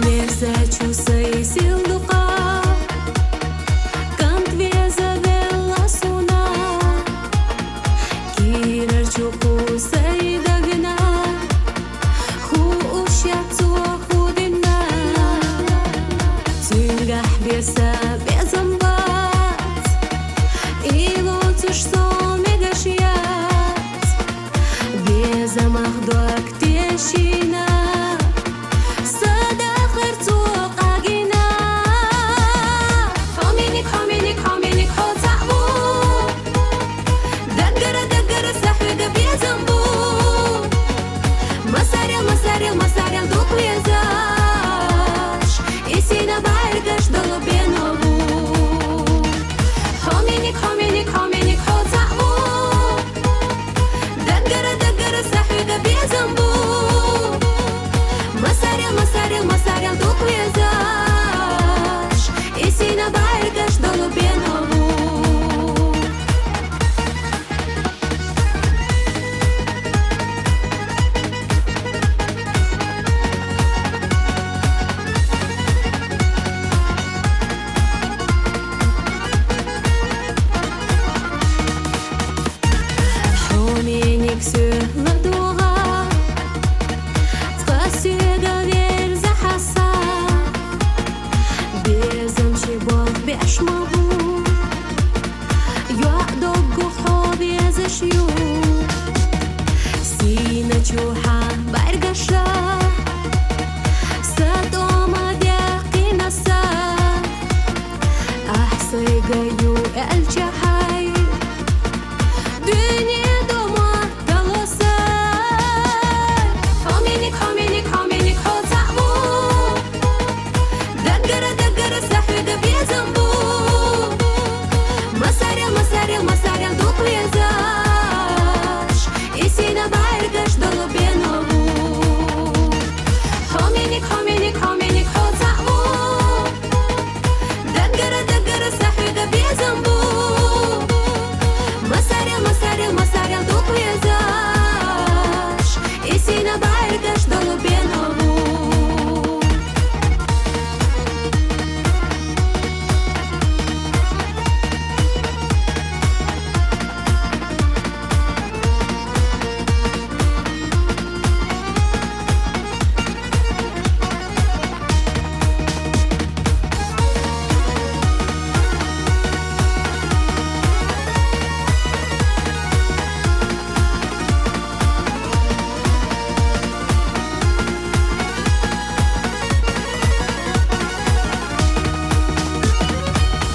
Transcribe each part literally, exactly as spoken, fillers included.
Мерза чу сай сил дука, кант веза велла суна, кирар чу ку сай дагна, ху уша цу худина, цунгах беса безам бац, илу цуш со мегаш яц, безамах дуак тешина, сада харцу къагина. Хоминик, хоминик, хоминик, хоцаху. Даггара, даггара сахуга безам бу. Масарел, масарел, масарел дук везаш, исина байгаш долу бенову. Хоминик, хоминик, хоминик, хоцаху. Даггара, даггара сахуга безам бу. Масарел, масарел, масарел дук везаш, исина байгаш долу бенову. Хоминик сюла дуга, цкъа сюга верза хаса, безам ши бох беш магу, юа доггу хо безаш ю, сина чуха баргаша, сатома дяхъинаса, ахсайгаю элчахай, дуьне дома даласа. Хоминик, хоминик, хоминик, хоцаху. Даггара, даггара сахуга безам бу. Масарел, масарел, масарел дук везаш, исина байгаш долу бенову. Хоминик, хоминик, хоминик, хоцаху. Даггара, даггара сахуга безам бу. Масарел, масарел, масарел дук везаш, исина байгаш долу бенову.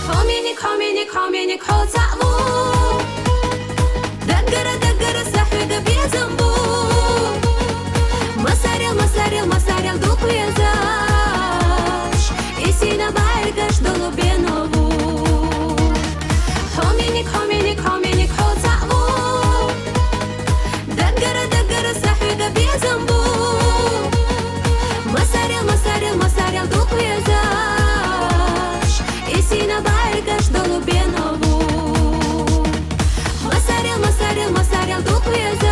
Хоминик, хоминик, хоминик, хоцаху. Даггара, даггара сахуга безам бу. Масарел, масарел, масарел дук везаш, исина байгаш долу бенову. Хоминик, хоминик, хоминик, хоцаху. Даггара, даггара сахуга безам бу. Масарел, масарел, масарел дук везаш, исина байгаш долу бенову. Масарел, масарел, масарел дук везаш.